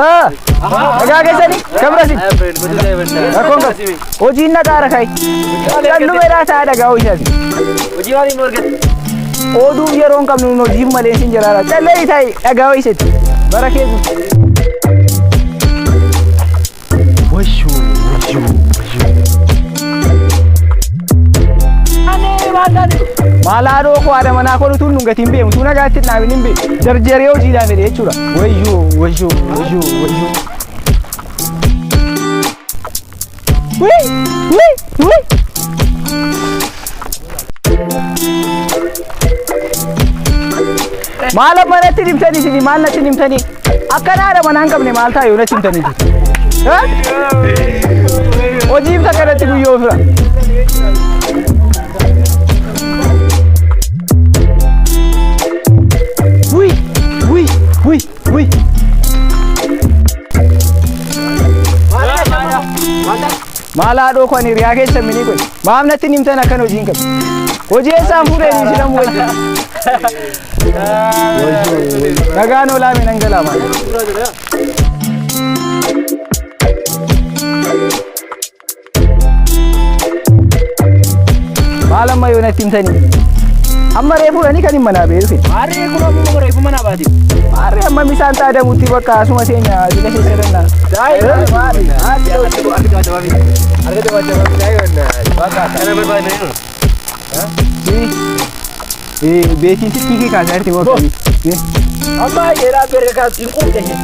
Nagaa keessanii kabrasi. Rakkoon qabu. Hojiin naqaara ka'i. Qallu beeraa ta'a dhagaa hojiidhaati. Hojii maaliin nu argatte? Oduuf yeroo hin qabnu nuun hojiin malee sin jiraara. Callee ta'i dhagaa hojiisatti. Bara keessa. Washuu washuu washuu. Maal haadhoo koo haadha manaa koo utuu nun gatiin beemu utuu nagaatti hin dhaabin hin beeku. Jarjaree hojiidhaan fedhe jechuudha. Wayyoo wayyoo wayyoo wayyoo. Wii wii wii. Maal amma natti himtanii isin maal natti himtanii? Akka haadha manaa hin qabne maal ta'a yoo natti himtanii? Hojiif takka natti guyyoo fira. Wii wii wii wii. Maal haadhoo koo ani hiriyaa keessa minii kun maaf natti hin himtan akkan hojii hin qabne. Hojii eessaan fuudhee ni isin ammoo hojii. Nagaan oolaa mee nan galaa maal. Maal amma yoo natti himtanii? Amma reefuu dhanii kan hin manaa ba'ee dhufe. Maarree kun ammoo reefu manaa baate. Maarree amma misaan taadamutti bakka asuma teenya jila keessa danda'a. Beetiin silkii kee kaasaa jirti moo akkamii? Amma dheeraa berga kaas hin quufte ishee.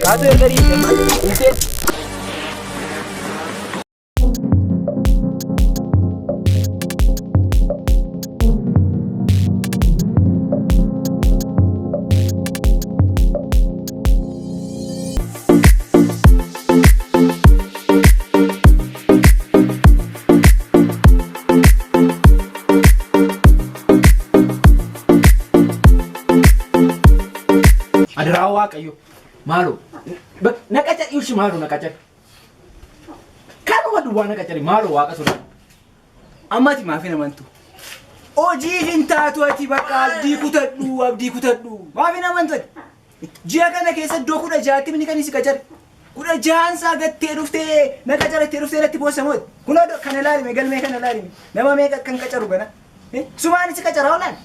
Kaasuu erga dhiiste quuftee. Adaraa Waaqayyo maaloo naqa cadhi ushi maaloo naqa cadhi. Kanuma duwwaa naqa cadhi maaloo waaqa sodaa. Amma ati maaf hin amantu? Hojiif hin taatu ati bakka abdii kutadhu abdii kutadhu. Maaf hin amantu ati? Ji'a kana keessa iddoo 16tti mini kan si qacare. 16n isaa gattee dhuftee na qacarattee dhuftee natti boossa moo? Kunoo kana ilaalime galmee kana ilaalime. Nama meeqa kan qacaru gana? Sumaan si qacaraa olaan?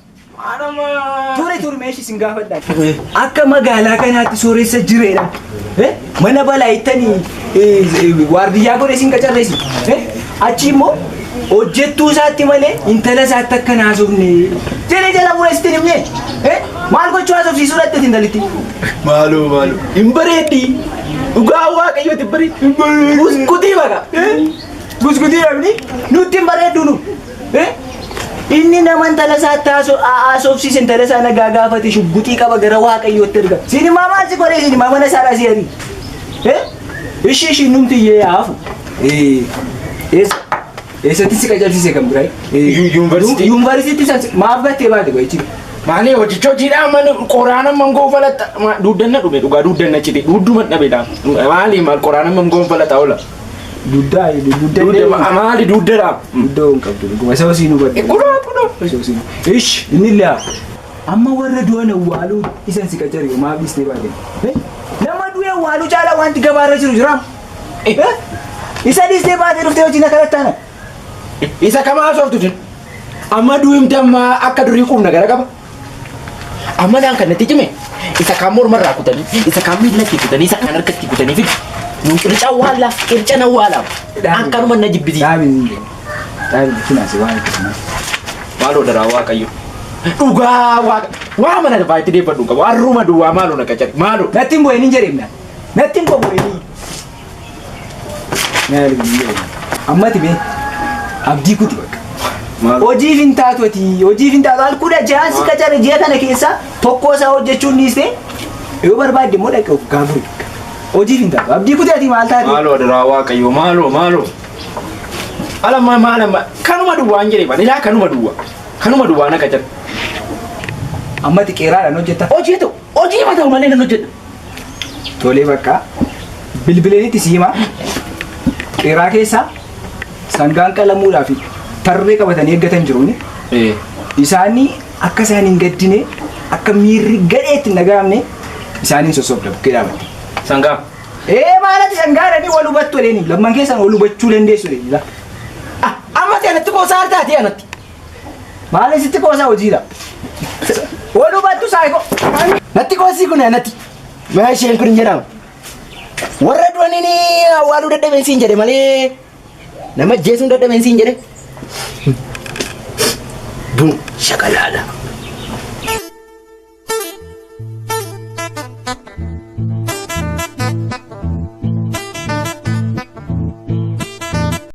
Ture ture meeshii sin gaafadha. Akka magaalaa kanaatti sooressa jireedha. Mana balaa ittanii waardiyyaa godhee sin qacarreessi. Achi immoo hojjettuu isaatti malee intala isaatti akka hin haasofne. Jedhee jala muree sitti hin himne. Maal gochuu haasofsiisuu dhatte intalitti? Maaloo maaloo hin bareeddi. Dhugaa waaqayyooti bareeddi. Buskutii baqa. Buskutii dhabni nutti hin bareeddu nu. Inni nama intala isaatti haasofsiise intala isaa nagaa gaafate shugguxii qaba gara waaqayyootti erga. Siin immaa maal si godhee siin immaa mana isaa si ari. Ishii ishii numti iyyee haafu. Eessa eessatti si qacarsiise kan biraa? Yuunivarsiitii. Yuunivarsiitii san maaf gattee baate gochichi? Maali hojicha hojiidhaa mana qoraana mangoo falaxa duuddanna dhume dhugaa duuddanna cite duudduma dhabeedha. Maali maal qoraana mangoo falaxa oola. Duddaa Dudda maali duuddadha. Iddoo hin qabdu dhuguma isa hosii nu badde. Kunoo kunoo. Ish inni illee hafu. Amma warra du'an awwaaluu isan si qacare maaf dhiistee baate? Nama du'e awwaaluu caalaa wanti gabaarra jiru jira. Isa dhiistee baatee dhuftee hojii na kadhattaana. Isa kama haasoftu jin. Amma du'imti amma akka durii quufna gara qaba. Amma laan kan natti cime isa kaan mormarraa kutanii isa kaan miillatti kutanii isa kaan harkatti kutanii fidu. Nuun qirca awwaallaa qirca na awwaalaa. Akkanuma na jibbisiisa. Dhaabi hin jedhu. Dhaabi finaansi waan akkasuma. Maaloo daraa waaqayyo. Dhugaa waaqa. Waa mana lafaa itti deeffadhu qabu. Harruma duwwaa maaloo na qacari. Maaloo. Natti hin bu'in hin jedhemna. Natti hin bu'in. Maali hin jedhemna. Amma ati mee abdii kuti bakka. Hojiif hin taatu ati hojiif hin taatu al 16n si qacare ji'a kana keessa tokko isaa hojjechuun dhiiste yoo barbaadde immoo dhaqee of gaafuri. Hojiif hin taatu abdii kuti ati maal taate? Maaloo daraa waaqayyo maaloo maaloo. Alamma maalamma kanuma duwwaan jedhe ban ilaa kanuma duwwaa. Kanuma duwwaa na qacare. Amma ati qeeraadhaan hojjetta. Hojii ta'u hojii ma ta'u malee nan hojjedha. Tolee bakka bilbileenitti si hima. Qeeraa keessa sangaan qalamuudhaaf tarree qabatanii eeggatan jiruuni. Isaanii akka isaan hin gaddine akka miirri gadhee itti hin dhaga'amne Isaaniin sossobda bukkee dhaabatte. Sangaa. Ee maalati sangaadhanii wal hubattu jedhanii lamman keessan wal hubachuu dandeessu jedhanii la. Ah, amma ta'e anatti qoosaa hartaati anatti. Maali sitti qoosaa hojiidha. Wal hubattu saayiko. Natti qoosii kun anatti. Maa isheen kun hin jedhamu. Warra du'aniin awwaaluu dadhabeen siin jedhe malee nama ajjeesuun dadhabeen siin jedhe. Bun shakalaala.